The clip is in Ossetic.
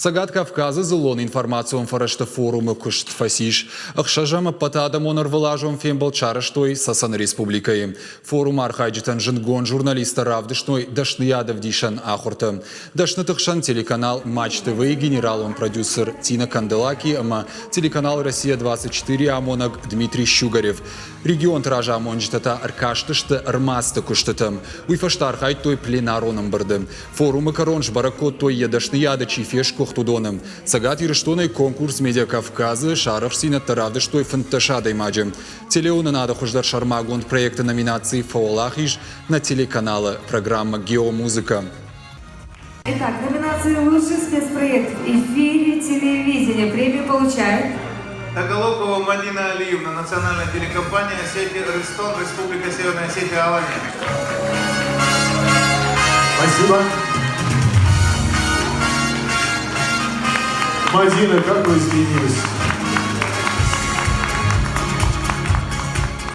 Цӕгат Кавказы дзыллон информацион фӕрӕзты форумы куыст фӕцис. Ӕхсӕзӕм ӕппӕтадӕмон ӕрвылазон фембӕлд сарӕзтой Цӕцӕны республикӕйы. Форумы архайджытӕн зындгонд журналисттӕ равдыстой дӕсныйадӕвдисӕн ахуыртӕ. Дӕсныты хсӕн телеканал Матч ТВ-йы генералон продюсер Тина Канделаки ӕмӕ телеканал Россия-24 амонӕг Дмитрий Щугарев. Регионты разамонджытӕ та ӕркастысты ӕрмадзты куыстытӕм. Уый фӕстӕ архайдтой пленарон ӕмбырды. Форумы кӕрон сбӕрӕг кодтой, йӕ дӕсныйады чи фесгуыхт, уыдоны. Цӕгат Ирыстонӕй конкурс «Медиа Кавказы» сӕ арӕхстдзинӕдтӕ равдыстой 15 адӕймаджы. Телеуынынады хуыздӕр сӕрмагонд проекты номинацийы фӕуӕлахиз нӕ телеканалы программӕ «Геомузыка». Итак, номинация «Лучший спецпроект в эфире телевидения» премию получает Тагалокова Мадина Алиевна, национальная телекомпания Осетия Рыстон, Республика Северная Осетия, Алания. Спасибо. Мадина, как вы изменились?